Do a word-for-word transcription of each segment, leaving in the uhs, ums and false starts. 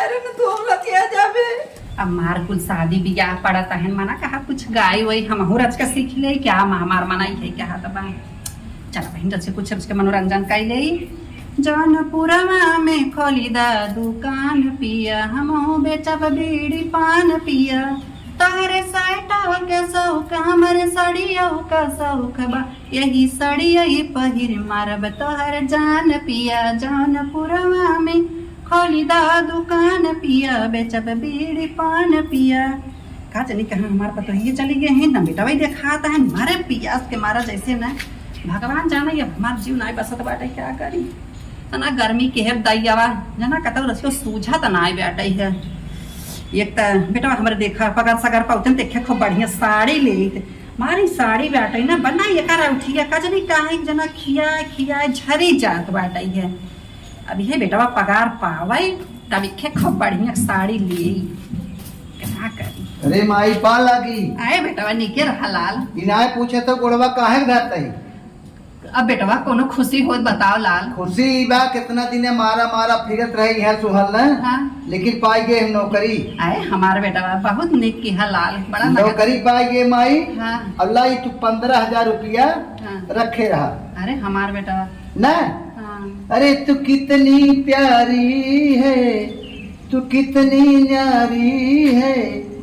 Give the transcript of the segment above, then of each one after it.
अरे न तू हमला किया जाबे। अब मार कुल शादी बियाह पड़त है, मना कहा कुछ गाई वाई हमहू रच के सीख ले, क्या मा-, हमार मनाई है, क्या हाथ बा। चल बहिन, रच के कुछ रच के मनोरंजन कई ले। जौनपुरवा में खोली दा दुकान पिया, हमहू बेचब बीड़ी पान पिया। तोहरे साइटो के शौक, हमरे सड़ियो का शौक बा। यही सड़िया ही पहिर मारब तोहर जान पिया, जौनपुरवा में खोली दा दुकान पिया, बेचब बीड़ी पान पिया। का जानी कहाँ हमार पतोहिए चली गए हैं, ना बेटवा ही देखात है, मारे पियास के मारा जैसे ना भगवान जाने, ये हमार जीव नाय बसत बाटे, क्या करी। तना गर्मी के है दैयावा, जना कतौ रसियो सूझा त नाय बाटे है। एक त बेटवा हमरे देखा पगार सगार पाउतन देखे खूब बढ़िया साड़ी लेत, मारी साड़ी बाटे ना, बना एकर उठिया, का जानी काहे जना खिया खिया झरी जात बाटे है। अब ये बेटवा पगार पावे, तब इखे खूब बढ़िया साड़ी ले। का करी? अरे माई, पा लागी। आए बेटवा, नीके रहा लाल। इनाय पूछे तो गोड़वा काहे धरत है? अब बेटवा, कोनो खुशी होत बताओ लाल। खुशी ई बा, कितना दिने मारा मारा फिरत रहे यहाँ सुहल न, हाँ। लेकिन पाई गए हम नौकरी। आए हमार बेटवा, बहुत नीक किहा लाल, बड़ा नौकरी पाई गए माई। हाँ। अल्लाह, ई तू पन्द्रह हजार रुपया हाँ। रखे रहा। अरे हमार बेटवा। ना? हाँ। अरे तू कितनी प्यारी है, तू कितनी न्यारी है,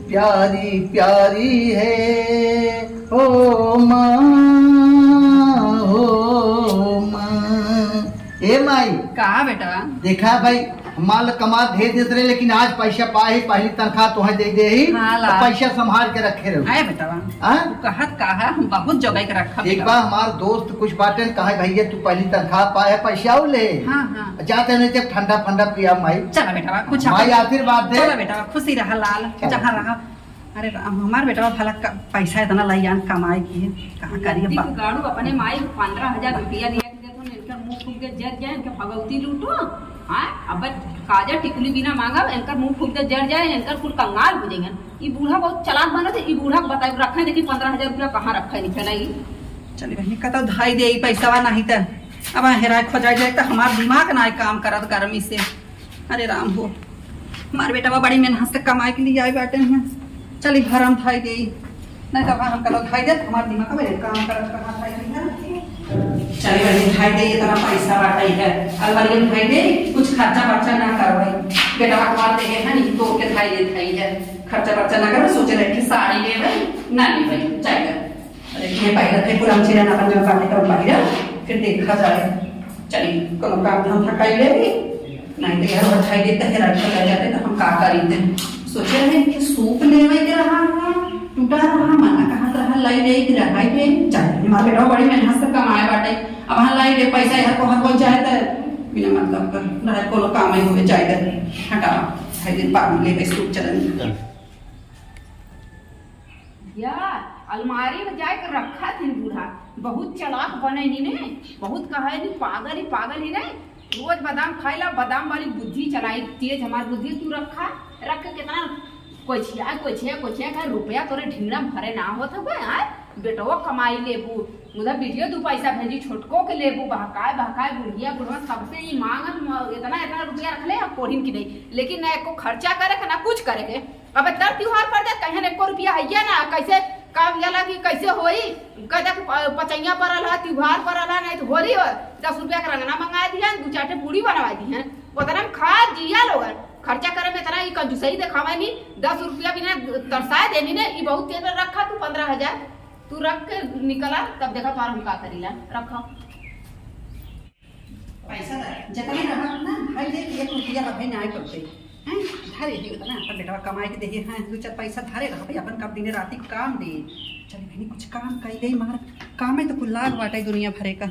प्यारी प्यारी है, ओ माँ, ओ माँ। ए माई। का बेटा? देखा भाई, हमार कमा ढेर देत रहे, लेकिन आज पैसा पाए ही, पहली तनख्वाह तोहे दे दे ही, हाँ, तो ला। पैसा संभाल के रखे रहो। आए बेटवा, हाँ? तू कहत का है, हम बहुत जोगाई के रखब एक बेटवा। बार हमार दोस्त कुछ बाटे कहा, भैया तू पहली तनख्वाह पाए है, पैसा ले। हाँ, हाँ। जाते नहीं जब ठंडा फंडा पिया माई। चला बेटवा, कुछ माई अपन आशीर्वाद दे। चला बेटवा, खुशी रहा लाल, चला। जहाँ रहा। अरे राम, हमार बेटवा भला क-, पैसा इतना लइयान कमाए की, कहाँ करिए नियति बा-, के गाड़ू अपने माई को पन्द्रह हजार रुपया दिया के देत हो, इनकर मुंह फूक के जर जाए, इनके भगवती लूटो। हाँ, अब काजर टिकुली बिना मांगब, इनकर मुंह फूक के जर जाए, इनकर कुल कंगाल हो जाएंगे। ई बूढ़ा बहुत चालाक बनत है, ई बूढ़ा के बताई रखे, देखी पन्द्रह हजार रुपया कहाँ रखे, नहीं फैलाई। चली बहिनी, कतौ धाई दे ई पैसवा, नहीं त अब हेराय खोजाय जाए त हमार दिमाग ना काम करत गर्मी से। अरे राम हो, हमार बेटवा बड़ी मेहनत से कमाए के लिए आए बाटे हैं। चली घर हम धाई दे, नहीं तो हम कतौ धाई दे, हमार दिमाग अब काम करत कहाँ धाई दे। चली बहिनी, धाई दे, इतना पैसा बाटे है, अलमारी में धाई दे, कुछ खर्चा बर्चा ना करवाई। बेटवा हमार देहे है नहीं, तो के धाई दे धाई है, खर्चा बर्चा ना करवाई। सोचे रहे कि साड़ी लेवे, ना लेवे, जाएगा। अरे, ये पहिरा थे, पुरान चिरान अपन जब बाटे तब पहिरा, फिर देखा जाए। चली, कोनो काम धाम थकाई ले भी, नहीं तो यार, उठाई देते हैं, रात को ले जाते तो हम का करी थे। सोचे रहे कि सूप लेवे के रहा, टूटा रहा, मना कहा रहा, लाई ले के रहा के, चल, हमारे बेटा बड़ी मेहनत से कमाए बाटे, अब हाँ लाई ले पैसा, यार को हर कोई जाए तो बिना मतलब का, ना कोनो काम ही हुए जाए तो, हटा, ढाई दिन बाद में ले गए सूप चलन। या, अलमारी में जाए के रखा थी बूढ़ा, बहुत चालाक बने ही ने, बहुत कहे नी पागल ही पागल ही ने। रोज बादाम खाइला, बादाम वाली बुद्धि चलाई, तेज हमार बुद्धि तू रखा, रख के कितना कोई छिया, कोई छिया, कोई छिया, कहे रुपया तोरे ढिंगरा में भरे ना होत हवे, आय? बेटवा कमाई लेबू, मुदा वीडियो दू पैसा भेजी, छोटको के लेबू, बहकाए, बहकाए, बुढ़िया, बुढ़वा सबसे ही मांगत, म-, इतना, इतना रुपया रख ले, अब कोढ़िन की नहीं, लेकिन ना एको खर्चा करे के, ना कुछ करे के। अब तर त्योहार पर दे, कहीं एको रुपया है ना, कैसे काम जाला कि कैसे होई? कह दे, प-, पचैया परल है, त्योहार परल है, नहीं तो होली हो, दस रुपया के रंगना मंगा दिहन, दू चार ठे पूड़ी बनवा दिहन, ओतना में खा जिया लोगन। खर्चा करे में इतना ही कंजूसई देखावे नी, दस रुपया बिना तरसाए देनी ने, ई बहुत तेज रखा तू पन्द्रह हजार, तू रख के निकला, तब देखा तोहार हम का करीला, रखा। पैसा ला, जतने रहा ना, भाई देख, एक रुपया अबे ना आए पड़ते। हैं? धरे ही उतना, अपन बेटवा कमाए के देहे हैं, दू चार पैसा धरे रहा भाई, अपन कब दिने राती काम दे। चल बहिनी, कुछ काम कइले मार, कामे तो कुल लाग बाटे दुनिया भरे का।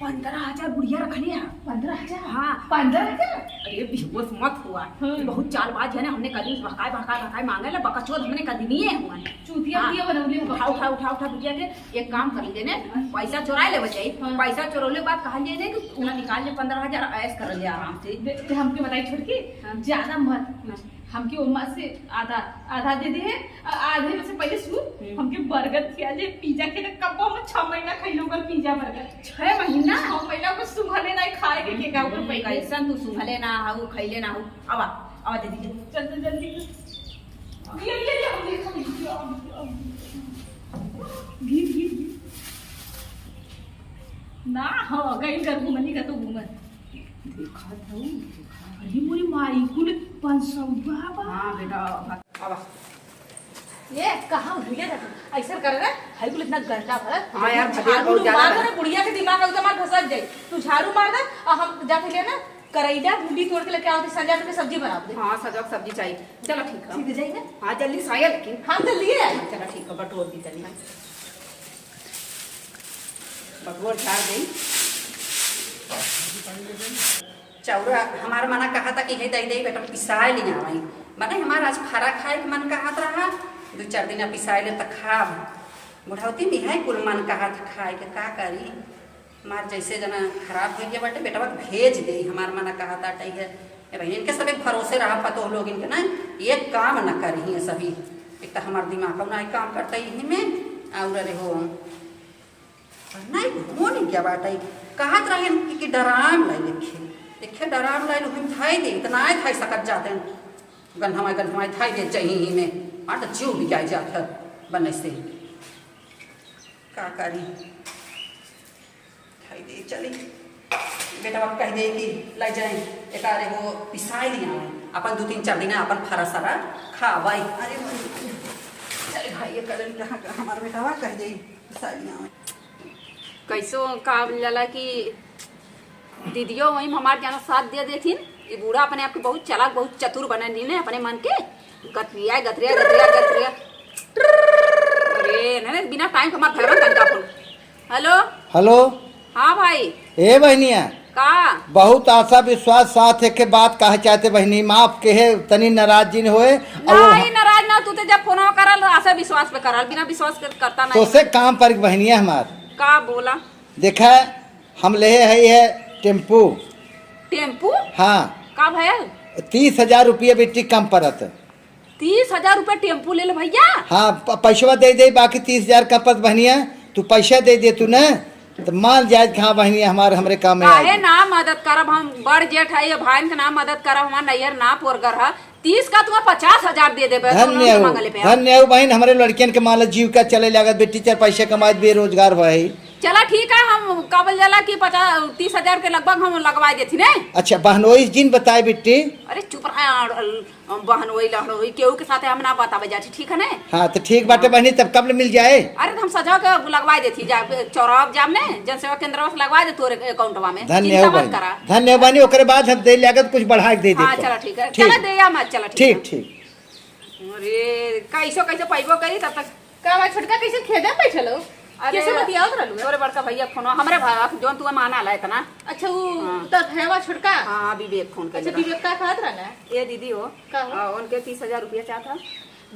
पन्द्रह हजार बुढ़िया रखले है। पन्द्रह हजार? हाँ। पन्द्रह हजार? अरे बेहोश मत हुआ। हम्म। बहुत चालबाज है ना, हमने कल बहकाए, बहकाए, बहकाए मांगे ला, बकचोद हमने कल दिनिये हुआ है। चूतिया हाँ। उतिया बनौले हो। उठा, उठा, उठा, उठा, बिटिया के एक काम कर लीजिए ने, हाँ। पैसा चोराए ले बचाई। हाँ। पैसा चोरौले के बाद कहा लिए ने कि उन्हें निकाल ले पन्द्रह हजार, ऐश कर ले आराम से। दे, दे, हमके बताई छोटकी, हाँ। ज्यादा मत। हाँ। हमके ओमा से आधा, आधा दे दे है, आ-, आधे में से पहले सुन, हम्म। हमके बर्गर खिया ले, पिज्जा के ना कब्बो में छह महीना खइलो ओकर पिज्जा बर्गर। छह महीना? छह महीना को सुंघले नहीं खा के का ऊपर पैसा। कैसन तू सुंघले ना हऊ, खइले ना हऊ। आवा, आवा जल्दी, जल्दी। चल, चल, जल्दी। ये, ये, ये, ये, ये, ये, ये, ये। गिर, गिर, गिर। ना हो, गई घर घूमनी का तो घूमन। देखा था, देखा। अरे मोरी माई, कुल पाँच सौ बा। हाँ बेटा, आवा। ये कहाँ भूले था तू? ऐसा कर रहा है, हाई कुल इतना गंदा भरा। हाँ यार, तू भटिया झाड़ू बहुत ज्यादा मार दे भरा। ना, बुढ़िया के दिमाग एकदम मार घसक जाए। तू झाड़ू मार दे और हम जाके ले ना करैला भिंडी तोड़ के लेके आओ, तो संजा के सब्जी बना दे। हाँ, सजग सब्जी चाहिए। चलो ठीक है। सीधे जाइए। हाँ, जल्दी से आइए लेकिन। हाँ, जल्दी है। चलो ठीक है, बटोर दी चलिए। बटोर झाड़ दे। चौरा हमार मना कहा था कि हे दई दई बेटा पिसाए ले आवई। मने हमार आज फरा खाए के मन कहत रहा, दू चार दिन पिसाए ले त खाब। बुढ़ौती में है कुल मन कहत खाए के, का करी? हमार जैसे जना खराब हो गया बाटे, बेटवा के भेज दे, हमार मना कहत आटे है। ए भाई, इनके सब एक भरोसे रहा पतो लोग इनके ना, एक काम न करी है सभी। एक तो हमार दिमाग ना काम करता ही में, और अरे हो, नहीं, हो नहीं क्या बात है। कहत रहे कि, कि डराम लाई देखे, देखे डराम लाई लोग हम थाई दे, इतना आए थाई सकत जाते हैं। गन्हवा, गन्हवा थाई दे चाहिए ही में, मार तो जीव भी जाए जात है बनने से। का करी? थाई दे चली। बेटवा कह दे कि ले जाए, एकारे वो पिसाई लिया है। अपन दो तीन चार दिन अपन फरा सरा खावाई। अरे भाई, चल भाई, ये कलन कहाँ का हमार बेटवा कह दे पिसाई लिया है। कैसो का बोल जाला कि दीदियो वही हमार जाना साथ दे देथिन। ई बूढ़ा अपने आप के बहुत चालाक, बहुत चतुर बने नीने अपने मन के। गतरिया, गतरिया, गतरिया, गतरिया। अरे, नहीं, नहीं, बिना टाइम के हमार भैरवा तनका फोन। हेलो। हेलो। हाँ भाई। ए बहनिया। का? बहुत आशा विश्वास साथ एक बात कहे चाहते बहनी, माफ के है, तनी नाराज जिन होए। और नहीं, नाराज ना, तू तो जब फोन करल, आशा विश्वास पे करल, बिना विश्वास के करता नहीं। तो से काम पर बहनिया हमार। का बोला? देखा, हम लेहे है ये टेम्पू। टेम्पू? हाँ। का भयल? तीस हजार रुपया बेटी कम परत। तीस हजार रुपया टेम्पू ले ले भैया? हाँ, प-, पैसवा दे दे, बाकी तीस हजार कम परत बहनिया, तू पैसा दे दे तू न, तो मान जाए कि हाँ बहनिया हमारे, हमरे काम में काहे आएगी। ना मदद करब हम, बड़ जेठ है, ये भाइन के ना मदद करब, हमार नैहर ना पोरगर है, तीस का तुम पचास हजार दे देबे, तो धन्य उन्होंने हो, मांगले पे। धन्य हो बहन, हमरे लड़कियन के मान लो जीव का चले लागत, बेटी चार पैसे कमाइत, बेरोजगार भाई। चला ठीक है, हम का बोल जाला कि पचास, तीस हजार के लगभग हम लगवा देती ने। अच्छा, बहनोई जिन बताए बिट्टी। अरे चुप रहा, बहनोई लहनोई केहू के साथे हम ना बतावे जाती, ठीक है ने? हाँ, तो ठीक बाटे हाँ। बहनी, तब कब ले मिल जाए? अरे तो हम सजा के लगवा देती जा, चौराहा जाम ने, जनसेवा केंद्र से लगवा दे तोरे अकाउंटवा में, धन्य चिंता हो मत बहनी। करा। धन्य हो बहनी, ओकरे बाद हम दे लागत कुछ बढ़ा के दे हाँ, देते। चला ठीक है, ठीक। चला दे या मत, चला ठीक ठीक, है। ठीक। अरे, कैसो कैसे पैबो करी तब तक। का बा छोटका, कैसे खेते बैठल हो? अरे, कैसे बतियावत रहलू है? तोरे बड़का भैया फोन, हमरे भा-, जोन तू माना ला इतना। अच्छा, वो हाँ। तो भैया छोटका? हाँ, विवेक फोन अच्छा, कइले रहा। विवेक का कहत रहा ना? ए दीदी हो, का हो? आ, उनके तीस हजार रुपया चाहत है।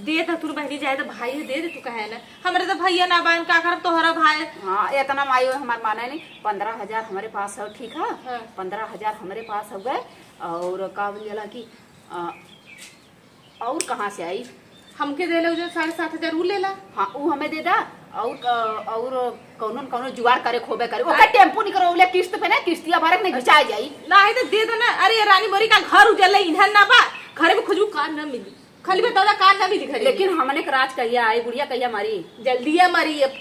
दे तो तू बहनी जाए तो भाई है, दे दे तू कहे ना। हमरे तो भैया ना बान, का करब तोहरा भाई? हाँ, इतना माई हो हमार माने नहीं। पन्द्रह हजार हमरे पास हो, ठीक है? हाँ। पन्द्रह हजार हमरे पास हो गए और का बोल जाला कि, आ, और कहाँ से आई? हमके दे ले, जो साढ़े सात हजार ऊ ले ला। हाँ, ऊ हमें दे दा। और क-, और कौनो न कौनो जुगाड़ करे, खोबे करे। ओकर अरे टेम्पू निकरो, ओले किस्त पे ना, किस्तिया भरे के नहीं घिचाए जाई। नहीं तो दे दो ना। अरे ये रानी मोरी का घर उजल ले, ईंधन ना बा, घरे में खुजबू का ना मिली, खाली बता दा का ना मिली घरे में। लेकिन हमने के राज कहिया आई, बुढ़िया कहिया मरी? जल्दिया मरी, ये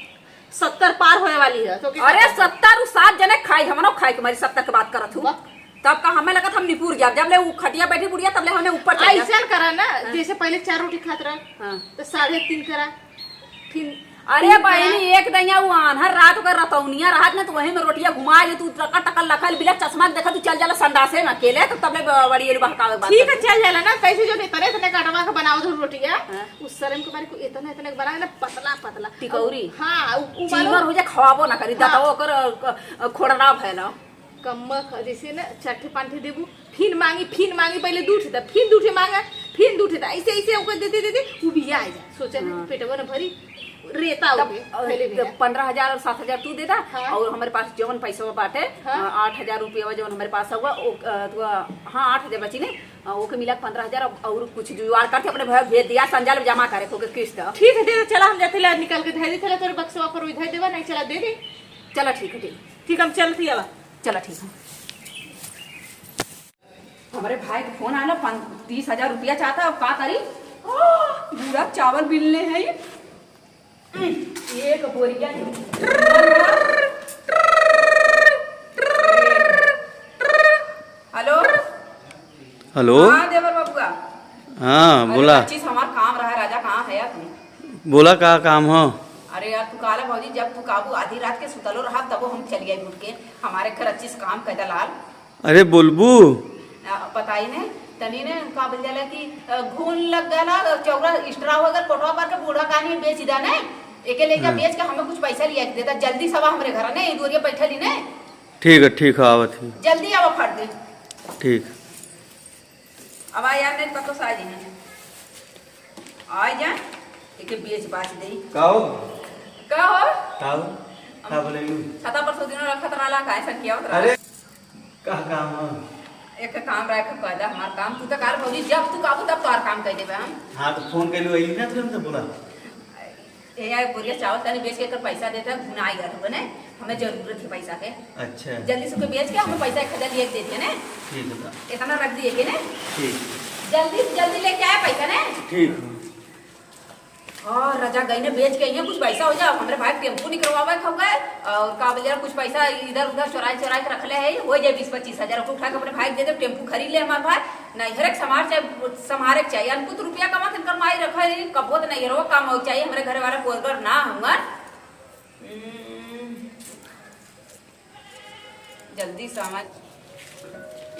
सत्तर पार होए वाली है, तो के अरे का सत्तर उ सात जने खाई, हमनो खाए के मारी सत्तर के बात करत हूँ। वाह। तब का हमें लगत हम निपुर गया, जब ले उ खटिया बैठी बुढ़िया, तब ले हमें ऊपर चढ़ गया। ऐसा करा ना, हाँ। जैसे पहले चार रोटी खात रहा, हाँ। तो साढ़े तीन करा, फिर अरे तीन करा। बहनी, एक दैया उ आन्हर रात ओकर रतौनिया रहत ना, तो वही में रोटिया घुमा ले, तू टकर टकर लखल बिला चश्मा के देखा, तू चल जाला संडासे में अकेले, तो तब ले ब-, बड़ी एलु बहकावे के बात ठीक है, करत। चल जाला ना, कैसे जो नहीं तरे इतने काटवा के बनाओ तो रोटिया, हाँ। उस शर्म के मारे को इतना, इतना बना है ना, पतला, पतला। टिकौरी। हाँ, उ, उ चीमर मालूम? हो जा, खवाबो ना करी, हाँ। दतवा ओकर, अ, अ, खोड़ना भैला। कम्मा ख-, जैसे ना, चार ठे, पाँच ठे देबू, फिन मांगी, फिन मांगी, पहले दू ठे दा, फिन दू ठे मांगा, फिन दू ठे दा, ऐसे, ऐसे ओकर देते, देते, उ भी आ जा। सोचा ना, हाँ। पेटवा ना भरी, रेता तब, ओके, अ, पहले भी तब ना। पन्द्रह हजार और सात हजार तू दे दा, हाँ। और हमारे पास जौन पैसा बाटे, हाँ। अ, आठ हजार रुपया जौन हमारे पास हुआ, ओ, अ, तो, हाँ, आठ हजार बची ने, अ, ओके मिला के पन्द्रह हजार, अब और कुछ जुगाड़ करके अपने भैया भेज दिया, संजय जमा करे, ओके किस्त। ठीक है, दे दे, चला, हम जाते ला, निकाल के धर दे, चला, तोरे बक्सवा पर वही धर देवा, नहीं, चला, दे दे। चला, ठीक है, ठीक। ठीक, हम चलती अब। चला, ठीक है। हमरे भाई के फोन आला, पन-, तीस हजार रुपया चाहता, अब का करी? आह, बूढ़ा चावल बिनले है। एक बोरिया। हेलो। हेलो। हाँ, देवर बबुआ। हाँ, अरे बोला। पच्चीस हमार काम रहा, राजा, कहाँ है यार तू? बोला, का काम हो? अरे यार, तू काला भौजी, जब तू काबू आधी रात के सुतलो रहा, तबो हम चली आई उठ के। हमारे घर अच्छी से काम कैदा लाल। अरे बोलबू? आ, पता ही नहीं, तनी ने का बोल जाला कि, अ, घून लग गला, चौरा extra हो गल, कोटवा पर के बूढ़ा कानी बेच दा ने, एके ले जा हाँ। बेच के हमें कुछ पैसा लिया के देता, जल्दी सवा हमरे घर ने, ई दूरिया बैठल ही ने। ठीक है, ठीक है, आवत ही। जल्दी आवा फट दे। ठीक। अब आ यार, नहीं पतो साज ही। आ जा, एके बेच बाच दे। का हो? का हो? का हो? का बोले लू? छता पर सौ दिनों रखत रहला, काहे संकियावत रहला? अरे, का काम है? एक काम रहा, एक कह दा हमार काम। तू तो कार भौजी, जब तू काबू तब तोहार काम कह देबे हम। हाँ, तो फोन कर लू, अइली ना तुरंत बोला। ए, यार, बोरिया चावल तनी बेच के एकर पैसा देता, भुनाई गल हो ने, हमें जरूरत है पैसा के। अच्छा। जल्दी से ओके बेच के हमें पैसा एक हजार लिया के दे दिया ने। ठीक है। इतना रख दिए के ने। ठीक। जल्दी से जल्दी लेके आए पैसा ने। ठीक। हाँ, राजा गई ने बेच के अइहे, कुछ पैसा हो जाए, हमरे भाई टेम्पू निकलवावे के हवे, और का बोले, कुछ पैसा इधर उधर चोराए चोराए के रखले है, हो जाए बीस पच्चीस हजार, ओके उठा के अपने भाई के दे दे, टेम्पू खरीद ले हमार भाई। नैहरे के समार चाहे, संभारे के चाहिए। अनकुत रुपया कमा के इनकर माई रखे, कबो तो नैहरो काम हो चाहिए, हमरे घरे वाला कोरगर ना हुआ। हम्म, जल्दी समझ।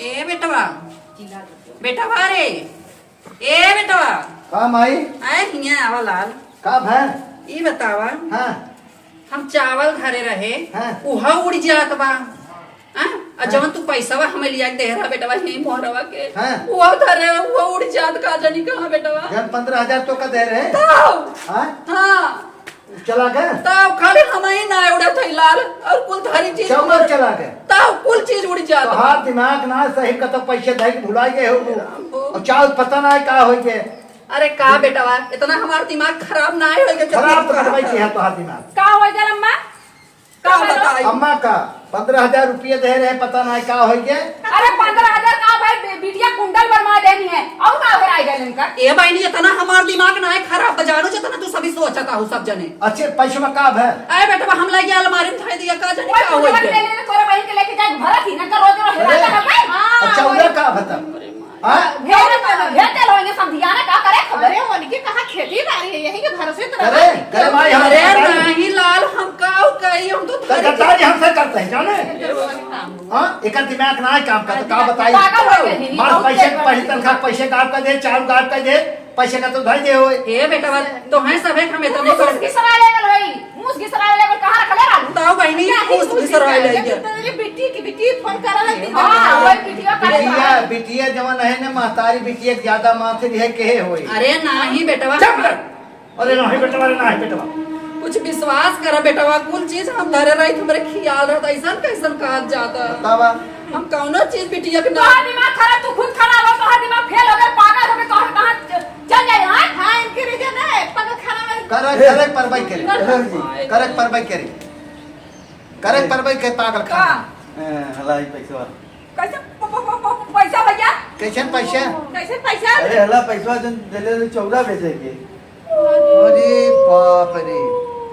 ए बेटवा, बेटवा रे, ए बेटवा। का माई? आए हियाँ आवा लाल। का भय? ई बतावा। हाँ। हम चावल धरे रहे, हाँ। उहा उड़ जात बा। हाँ? आ हाँ। जवन तू पैसवा हमें लिया के दे रहा बेटवा, यही मोहरवा के। हाँ। उहा धरे, उहा उड़ जात का जानी कहाँ बेटवा। जब पन्द्रह हजार तो का दे रहे? तो। हाँ? हाँ। चला गए? तब खाली हम ही ना उड़त है लाल, और कुल धारी चीज चौमर उड़-, चला गए। तब कुल चीज उड़ जात। तोहार दिमाग ना सही, कतो पैसे धई के भुलाई गए हो। राम हो। और चावल पता ना है का होई गए। अरे का बेटवा, इतना हमार दिमाग खराब ना है, होई गए खराब तो खराब करवाई है। है तोहार दिमाग। का होई गए अम्मा? का का होई गए? बताई? अम्मा का पन्द्रह हजार रुपये दे रहे, पता ना है का होई गए। अरे पन्द्रह हजार का भाई, बे-, बिटिया कुंडल बनवा देनी है, और का हेराई गए इनका? ए बहिनी, इतना हमार दिमाग ना है खराब, बजारो जितना तू सभी सोचता हो सब जने। अच्छे पैसवा का भय? अरे बेटवा, हम लगे अलमारी में धर दिया, का जाने ओए का होई कुंडल गए। ले ले, तोरे बहिन के लेके जाए, भरत ही ना का रोज रोज अरे, हेराता है भाई। हाँ, अच्छा, ओए। उधर का भय तब? हाँ? भेज दे, भेज दे लोगे समधिया ने, का करे खबर? अरे, उनके कहाँ खेती बाड़ी है, यही के भरोसे तो करे, रहा। करे भाई, हम अरे सरकारी नहीं लाल, हम का कही, हम तो तो गद्दारी हमसे करते हैं, जाने? हाँ, एकर दिमाग ना है काम का, तो का बताई? पागल हो गए हैं, मार बहुत पैसे देर का, पहली तनख्वाह, पैसे गायब कर दे, चार गायब कर दे, पैसे का तो धर दे होए। ए बेटवा, तो हैं सभे हम इतना मुंह घिसरा लेवल होई, मुंह घिसरा लेवल कहाँ रखले रहू? तो बहिनी, मुंह घिसरा ले गया। तेरी बिट्टी की बिट्टी फोन करा लगी। हाँ, वही बिटिया करे बिटिया, बाहर। बिटिया जवन है ना, महतारी बिटिया के ज्यादा माथे भी है, केहे होई। अरे नाही बेटवा। चुप रह। अरे नाही बेटवा, अरे नाही बेटवा। कुछ विश्वास करा बेटवा, कुल चीज हम धरे रही, हमरे खियाल रहता, ऐसन कैसन काज जाता? बतावा। हम कौनो चीज बिटिया के ना तोहार दिमाग खराब, तू खुद खराब हो, तोहार दिमाग फेल हो गए, पागल हो गए, तोहर कहाँ च-, चल जाए, हाँ? हाँ, इनके रीजन है, पागल खाना में करे, करे, परवाही करे। करे जी। करे, परवाही करे। करे, परवाही करे, पागल का? खाना। ए, हलाई पैसा। कैसे प-, प-, प-, प-, पैसा भैया? कैसे पैसा? कैसे पैसा? अरे हला पैसा जन देले रहे चौरा बेचे के। अरे बाप रे,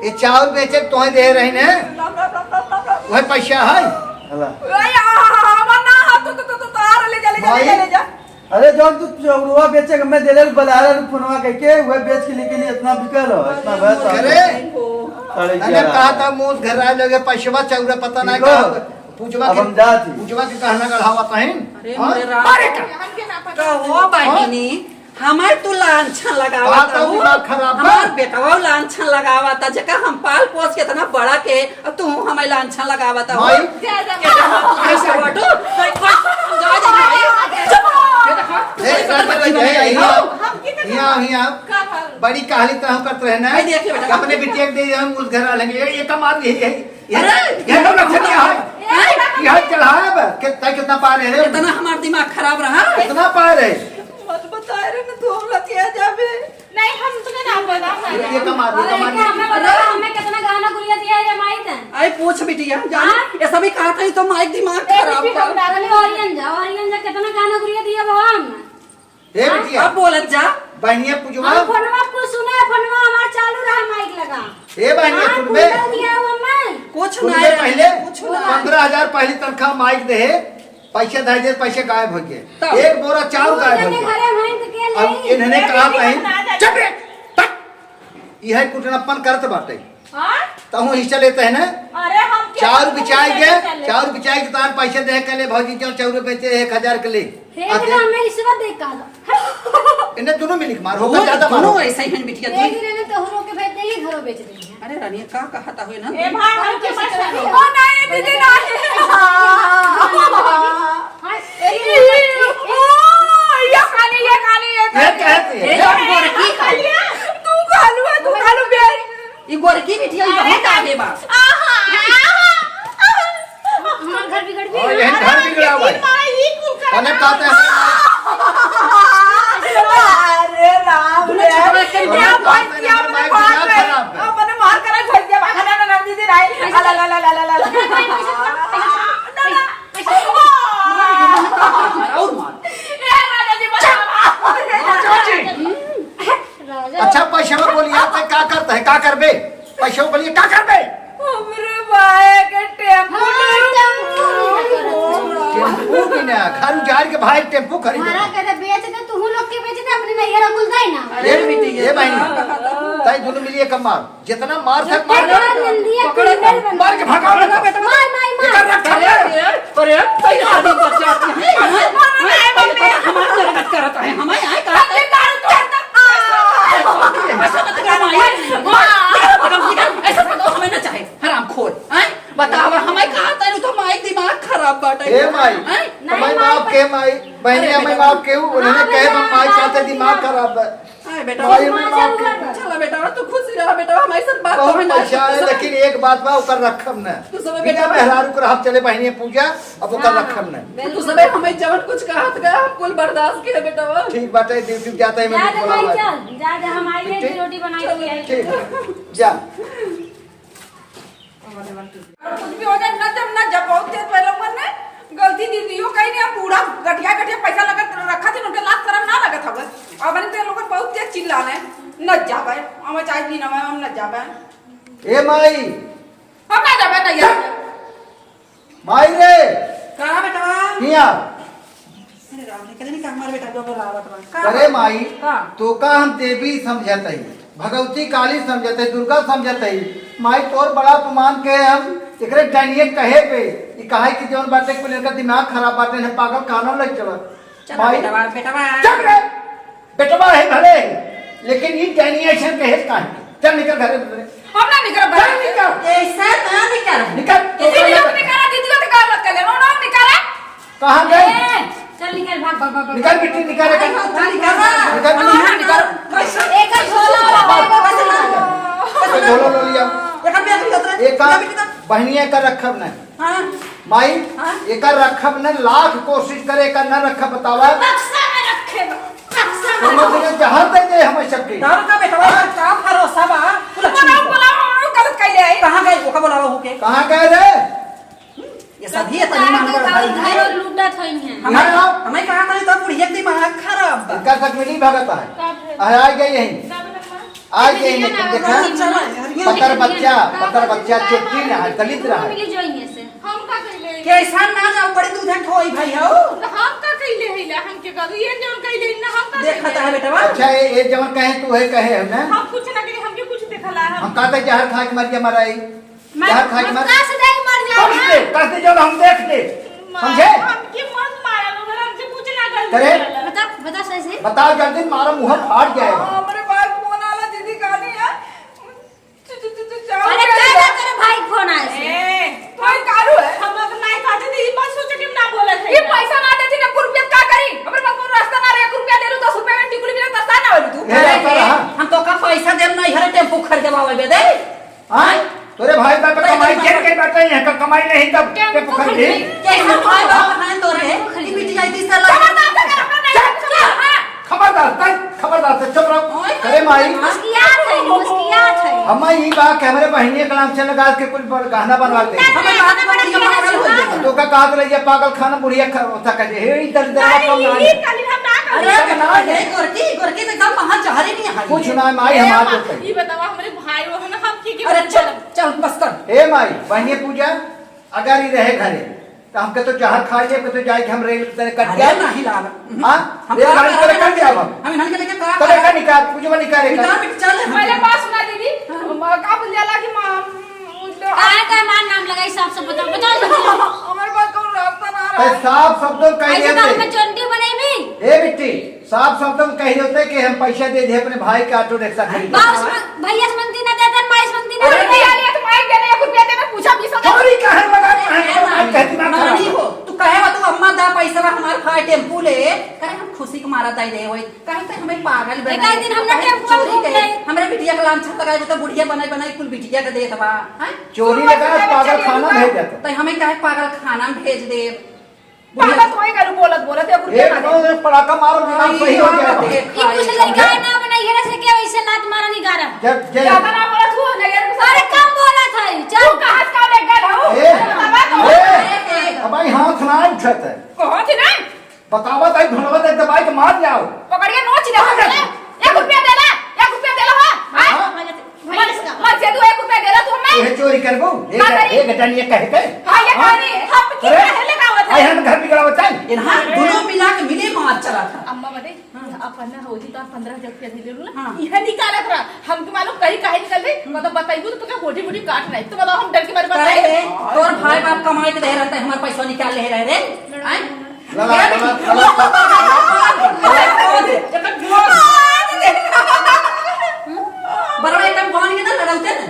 ये चाउर बेचे के तोहे दे रही ने? राम, राम, राम, राम, राम, राम। वही पैसा है? हला। ए, आ, आ, आ, आ, ना, हाँ, तो, तो, तो, तो, तो, आ, ले जा, ले जा, ले जा, भाई, ले जा। अरे जौन तू चौरवा बेचे के मैं देले बलारा फोनवा कह के, वह बेच के लेके लिए इतना बिकल हो, इतना भैंस करे। साढ़े तने ग्यारह। कहा था मुंह घर आ लगे पैसवा चौरा पता ना ठीक का। हो। पूजवा अब के, हम जात ही। पूजवा के कहना गढ़ावा तहिन। अरे हाँ? मोरे राम। अरे का? का हो बहिनी, हमार तू लांछन लगावा बात ता तो हूँ। दिमाग खराब बा। हमार बेटवा लांछन लगावा ता, जेका हम पाल पोस के इतना बड़ा के, अब तू हमें लांछन लगावा ता हूँ। माई। के जमा तू कैसे बाटू? जा, जा, जा, चुप। ये देखा? ए, सर, बच्ची, भाई, आई, आओ। हम कितने हिया, हिया। का भाई? बड़ी कहानी तो हम करते रहे ना। भाई, देख ले बेटा। अपने बिटिया के दे, हम उस घर आ लेंगे। ये, ये कमाल यही है। ये, अरे! ये तो लक्षण क्या है? अरे! ये हाथ चढ़ाया बा। कितना, कितना पा रहे हैं? इतना हमार दिमाग खराब रहा। कितना पा रहे? मत बताए रे, न तू हम लतिया जाबे। न नहीं, हम तुझे ना पता है। ये कमाल, ये अरे, कमाल। क्या हमें पता, हमें कितना गहना गुरिया दिया है रे माई तैं? अरे, पूछ बिटिया, जान, हाँ? ये सभी कहा था, ये तो माई दिमाग ए, खराब बिटिया, कर। हम डाल खाली ओरियन जा, ओरियन जा, कितना गहना गुरिया दिया बा हम? ए हाँ? बिटिया, अब बोलत जा। बहनिया पूजवा। हम फोनवा कुछ सुने, फोनवा हमार चालू रहा माइक लगा। ए बहनिया हाँ, सुनबे। कुंडल दिया हुआ मैं। कुछ सुनबे नहीं, पहले कुछ नहीं। पन्द्रह हजार पहली तनख्वाह माइक दे, पैसे धर दे, पैसे गायब हो गए। तब? एक बोरा चाउर गायब हो गए। घरे हैं तो के अब ले? इन्होंने कहा कहीं, चुप रे, तक। यह कुटनप्पन करत बाटे। हाँ? तहूँ हिस्सा लेते हैं ना? अरे हम क्या चाउर करते बिचाई हैं, गए, चले। चाउर बिचाई के तार पैसे दे के ले भौजी, जो चाउर बेचे एक हजार के ले। हे आते ना, हैं। मैं रिश्वत दे कहा। इन्हें दोनों मिली के मार, होकर दोनों, ज्यादा मारो। दोनों ऐसा ही है बिटिया, एक दोनों। दिन इन्हें तोहरों के भेज देंगे, घरों बेच देंगे। अरे रानी, का कहा था हुए ना? ए भाई, हम के पास चलो। ओ नहीं, दीदी, नहीं। हाँ, ए, ओ, ये खाली, ये खाली, ये ये खाली। कहती है। ए, हम गोरकी खाली। तू खालू है, तू खालू बेर। ई गोरकी बिटिया, ई बहुत आगे बा। आहा, आहा, आहा। हमार घर बिगड़ गई। और यही घर बिगड़ा हुआ है। अरे कहते हैं। अरे राम रे। दोनों छोकरा के अपने मार करे, अपने मार करे, घर के बाहर ना, ना, दीदी, राई। अला, ला, ला। और मार। ए, राजा जी, बचाओ। राजा। अच्छा, पैसवा बोलिया, ते का करता है, का करबे? पैसवा बोलिए, का करबे? हमरे भाई के टेम्पू हाँ, नहीं टेम्पू नहीं ना करत। टेम्पू की ना, घर उजाड़ के भाई टेम्पू खरीदे। हमारा कहते बेच दे, तू लोग के बेच दे, अपने नैहरा कुल जाए ना। अरे ए, बिटिया, ए बहनी, का कहता हूँ? ताई दोनों मिलिए कम मार, जितना मार सक मार। पकड़, पकड़, मार के भगाओ बेटा। मार, मार, मार। इधर रख, अरे, अरे, अरे, अरे, अरे, अरे, हमार जगत करत है, हमें आए कहा था। ऐसा मत करो, माई। माई, ऐसा मत करो, हमें ना चाहे, हरामखोर। हैं? बतावा, हमें कहा था, तो माई दिमाग खराब बाटे। ए माई, हैं? हमें माफ के माई, बहनिया अरे में बेटा। माफ के, उन्होंने हाँ कहे, बेटा, माई माफ कहते किया। दिमाग खराब है। अरे बेटा, माई, हमें माफ के। चलो बेटा, तू खुशी रहा बेटा, हमारे साथ बात बहुत तो है ना। पैसा है, लेकिन एक बात बा, ओकर रखब न। तू सब बिना बेटा। मेहरारू के रहब, चले बहनिया पूजा, अब ओकर हाँ, रखब न। बिल्कुल। तू सब हमें जवन कुछ कहत गया, हम कुल बर्दाश्त के बेटा। ठीक बात है, ड्यूटी जाता है, मैं जा, जा, बुलावा। भाई, चल, जा, जा, हम आई हैं, ठीक? रोटी बनाई चल, के आई। ठीक, जा। और कुछ भी हो जाए, ना जब, ना जब, बहुत देर पहले ऊपर ने गलती दीदियो कहीं नहीं, अब बूढ़ा गठिया, गठिया पैसा लगत रखा थी, उनके लाज शरम ना लगत हवे। अब हम तो लोग बहुत तेज चिल्लाने, न जाबे, हम चाहे भी ना, हम न जाबे। ए माई। हम ना जाबे, नहीं जाबे। माई रे। का बेटवा? हिया। अरे राम रे, कदे नहीं का हमार बेटा जो बोलावत बा। का? अरे माई, का? तोका हम देवी समझत हई, भगवती काली समझत हई, दुर्गा समझत हई। माई तोर बड़ा अपमान के हम एकरे डाइनिये कहे पे, ई कहे कि जौन बाटे कुल इनका दिमाग खराब बाटे, इन्हें पागल कानों लग चलत। चलो माई, बेटवा, बेटवा। चुप रे। बेटवा है भले, लेकिन ई डाइनिये से कहे काहे? चल निकल घरे से। हम ना निकल, चल निकल। ऐसा ना निकल। निकल। इसी दिन अपने करा दीदी को निकाल मत कर ले, रो, रो, निकाल। कहाँ गए? ए, चल निकल, भाग, भाग, भाग, भाग। निकल बिट्टी, निकल, निकल। चल निकल। निकल बिट्टी, निकल। एक झोला वाला बैग बस ना। तो झोला लो लिया। एक हम भी उतरे। एक का बहनिया का रखब नहीं। हाँ। माई, हाँ। एकर रखब न, लाख कोशिश करे, एकर न रखब, बतावा। बक्सा में रखे बा, बक्सा में। तुम लोग जहर दे दे हमें सबके। डर का बेटवा, हाँ? का भरोसा बा? तू लक्ष्मी बोलाओ, को। बोलाओ, हम लोग गलत कैले आई। कहाँ गए? ओका बोलाओ होके। कहाँ गए रे? ये सभी ये तनी मान पर भाई हैं। लूटत होई हैं। हमें, ना। हमें कहा था तब बुढ़िया के दिमाग खराब बा। इनका तक मिली भगत है। का भेल? आ, आ गई यहीं। का भेल? आज ये लेकिन देखा, पतर बच्चा, पतर बच्चा चोटी रहा, दलित रहा। मिली जो इहे से। हम का कइले? कैसा ना जाओ, बड़ी दूध है ठोई भाई हो। तो हम का कइले है ला, हमके करू, ये जौन कइले ना, हम का देखा कइले? था बेटवा। अच्छा, ये, ये जवन कहे तू है, कहे है ना? हम कुछ ना कइले, हमके कुछ देखला है। हम कहते जहर खा के मर के मराई। मैं जहर खा के मर। कस दे के मर जाए कस ना। दे, कस दे, जौन हम देख ले। माँ, समझे? हमके मत मारा, मगर हमसे कुछ ना गलती करे? करला। बता, बता सही से। बताओ, जल्दी मारो, मुंह फाट जाएगा। हमरे भाई के फोन आला, दीदी कहानी है। तू, तू, तू, तू, चालू अरे, कर क्या दे। ना करे भाई के फोन आए से? ए, भाई कालू है। हम लोग नहीं कहते थे, ये बात सोचे कि हम ना बोले थे। ये पैसा ना देती ना, एक रुपया का करी? हमरे पास कोनो रास्ता ना रहे, एक रुपया दे लू, दस रुपया में टिकुली मिले, दस ना वाली तू। ये रास्ता रहा। हम तो का पैसा देम नहीं, हरे टेम्पो खरीदे बाबा बे दे। हाँ? तोरे भाई बाप कमाई के के बाटे, यहाँ का कमाई नहीं तब के टेम्पो खरीदे। कैसे भाई बाप हैं तोरे? ई मिट जाई तीस साल। खबरदार, तै खबरदार, तै पर बात है, चुप रहो। ओए, अरे माई। मुस्कियात है, मुस्कियात है। हम ई बा कि हमरे बहिनिया के नाम से लगा के कुल बर-, गहना बनवा दे। ना, हमें ना, बात ना, पर ना, ये ना, पागल हो ना। गया। तो का कहत रहिए, पागल खाना बुढ़िया खा-, होता कहे, हे, ई दर्द है, अरे, कम ना ई है। कल हम ना अरे, सब ना है। अरे, गोरकी, गोरकी तो एकदम वहाँ जा रही नहीं है। कुछ ना, माई, ए, हमार अम्मा, दोस्त है। ई बतावा, हमरे भाई वो है ना, हम की, की अरे, बोलते चल, हैं? चल, बस कर। ए माई, बहिनिया पूजा, अगर ई रहे घरे, तो हमके तो जहर खा लिया, तो जाए के हम रेल के तरे कट अरे, गया। नहीं लाग। हाँ? हम रेल का गाड़ी करे करब? कट गया हम। हम इन्हन के लेके का तबे करब? का निकाल, पूजवा निकाले का। निकाल, चल, हम पहले बात सुना दीदी, हाँ। हम का बोल जाला कि माँ, हम, काहे का हमार नाम लगाई, साफ साफ बताओ, बताओ जल्दी। हमारे पास कौन रास्ता ना तो रहा। साफ शब्दों में कह ऐसे दिया तो थे। हमके चोंटी बनाई भी। ए बिट्टी, साफ शब्दों में कह देते कि हम पैसा दे दे अपने भाई के ऑटो रिक्शा खरीदे। बाउस में भैया से मंगती ना देते, माई से मंगती ना अरे देते। दिया लिया तो माई देने एक रुपया देने पूछा बीस हजार। चोरी काहे लगा, काहे ए, लगा, मामी, कहती ना मामी खराब। हो, तू कहे बा तू अम्मा दा पैसा हमार खाए टेम्पू ले, कहे हम खुशी के मारा दे दे होई, कहे ते हमें पागल बना एक दिन हम ना टेम्पू में चोरी घूम के, ले। हमरे बिटिया के लांछन लगाए तो बुढ़िया बनाई बनाई कुल बिटिया के देत बा, हैं? चोरी लगा पागल खाना भेज देता। तो हमें कहे पागल खाना में भेज दे। पागल तो वही करू, बोलत, बोलत, एक रुपया एक ना दे। बार पड़ाका मारो, दिमाग आई सही हो बात जाएगा। है। ये कुछ लड़का है ना बनाई, हेरा से क्या वैसे लात मारा नहीं गा रहा। जब, जब ज्यादा ना बोलत हो, नहीं, यार, अरे, कम बोलत है, चल। तू कहाँ से का ले गल हो? ए, बतावा तो। ए, ए, ए। अब भाई हाथ ना उठत है। कहाँ थी ना? बतावा ताई, भलवा ताई दबाई के मार जाओ। पकड़ के नोच ले, पकड़ ले। एक रुपया दे ले, एक रुपया दे ले हो। हाँ? हाँ? मत, मत से तू एक रुपया दे ले तू हमें। ये चोरी करबो? एक, का करी? एक घंटा नहीं कहे के? हाँ, ये हाँ? कहानी, हम की अरे, काहे लेके आवत है? आई हम घर बिगड़ावत है? इन्हां दोनों मिला के मिले मार चला था। अम्मा बदे, हाँ। अपन ना होती तो आप पन्द्रह हजार रुपया दे ले लो ना। हाँ। यह निकालत रहा। हमके मालूम कहीं काहे निकल गई? हम्म। मतलब बताइबू तो तोके मोटी मोटी काट नहीं। तो बताओ हम डर के मारे करे बताए। रे, तोर भाई बाप कमाई के दे रहता है, हमार पैसा निकाल ले रहे रे। आय? लड़ा, लड़ा, लड़ा, लड़ा। बरवा एकदम बन के ना लड़ौते ना।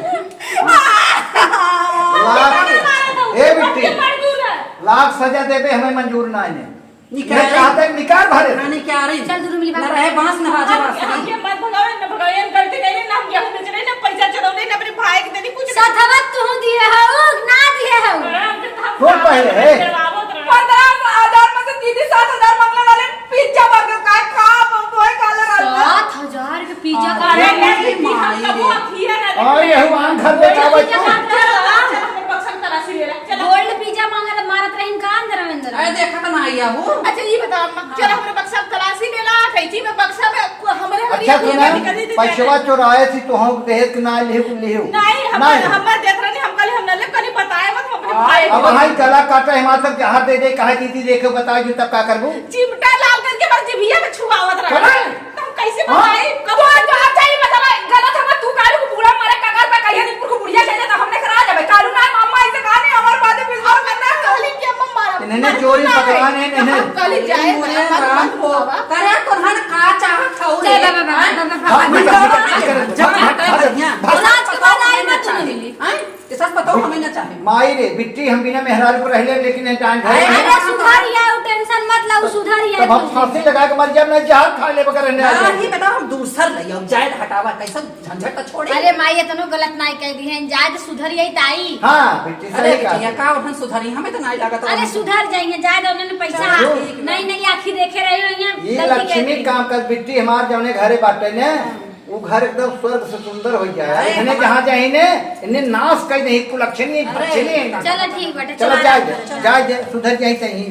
लाख, ए बिट्टी, लाख सजा देबे, हमें मंजूर ना है। निकाल। ये चाहते हैं, निकाल भरे। ना निकाल रही। चल, दुनू मिली ना बात रहे बांस, ना बाजे बांस। हम के मत भगावे, ना भगावे, हम गलती नहीं, ना हम गेहूं बेच रहे, ना पैसा चुरौले, ना अपने भाई के देनी, कुछ नहीं। सथवा तू दिए हो, ना दिए हो। कौन पहले है? पन्द्रह हजार में से दीदी सात हजार मंगले वाले पिज्जा बर्गर का खा, हम वही खा ले रहा था। सात हजार के पिज्जा हाँ, का अरे, नहीं, नहीं, नहीं, हम माई तो रे। वो अखिया ना और देखे। यही वहाँ घर पे गोल्ड का पिज्जा बच्चों? खात रहे, चलो, चलो, बक्सा में तलाशी ले ले, चलो। गोल्ड पिज्जा मांगत, मारत रही, कहाँ अंदर, अंदर? अरे, देखा तो ना आया वो। अच्छा, ये बताओ, अम्मा, हाँ। चलो, हमरे बक्सा में तलाशी ले ला, कैंची में बक्सा में, हमरे, हमरे अच्छा, ये सुना, निकल दी थी पैसवा पहले। चोराए थी, तो हम दहेज के ना लिहे, लिहे। नहीं, हम, नहीं। हम देत रहनी, हम कहले, हम ना ले, कनी बताए मत, हम अपने हाँ, भाई अब को। हाई गला काटा है, हमारे सब जहाँ दे दे, कहा दीदी देखे, बताओ जी, तब का करबू? चिमटा लाल करके हमारे जिभिया में छुआवत रहा। करे? तो हम कैसे हाँ? बताई? कब तो आज, अच्छा ही बतावा, गलत हम तू कालू को बूढ़ा मारे कगार पे कहिए नहीं, पुरखु बुढ़िया चाहिए तो हमने करा जाबे। कालू ना अम्मा ऐसे कहा नहीं, हमारे बातें विश्वास करना है। कहली कि अम्मा मारा। इन्हें चोरी पकड़ाने, इन्हें। हम कहली जाए, अरे अम्मा राम को। बाबा। करे तो हन का चाहत था चल, उरे? बाबा, बाबा, हैं? बाबा, बाबा। भाग, भाग, भाग, भाग, भाग, भाग, भाग, भाग, भाग। आज के बाद आई मत तू मिली। हैं? ये सच बताओ, हमें ना चाहे। माई रे, बिट्टी हम बिना मेहरारू को रह ले, लेकिन ये डांट अरे, है। अरे, सुधर या, उ टेंशन मत ला, उ सुधर या तब हम तू। फांसी लगा के मर जाब, ना जहर खा ले बगैर रहने आ ना, जाए। ये बताओ, हम दूसर ले, अब जाए हटावा, कैसन झंझट तो छोड़े। अरे माई, इतनो गलत नाई कह दी है, जाए तो सुधर यही ताई। हाँ, बिट्टी अरे सही कहा। बिटिया, का उठन सुधरी, हमें तो नाई लागत अरे, उठन। सुधर जाइए, जाए तो उन्होंने पैसा हाँ, ठीक बा। नई नई आँखी देखे रहे हो यहाँ, ये गलती लक्ष्मी कह दी। काम कर बिट्टी हमार जौने घरे बाटे ने, हाँ। वो घर एकदम स्वर्ग से सुंदर हो जाए। अरे इन्हें वाह। जहाँ जाए ने, इन्हें नाश कर दे, कुलक्षणी, अरे, भक्षणी है ना। चलो ठीक बाटे, चलो चलो जाए आराम दे, करो, चलो। जाए दे, सुधर जाए सही।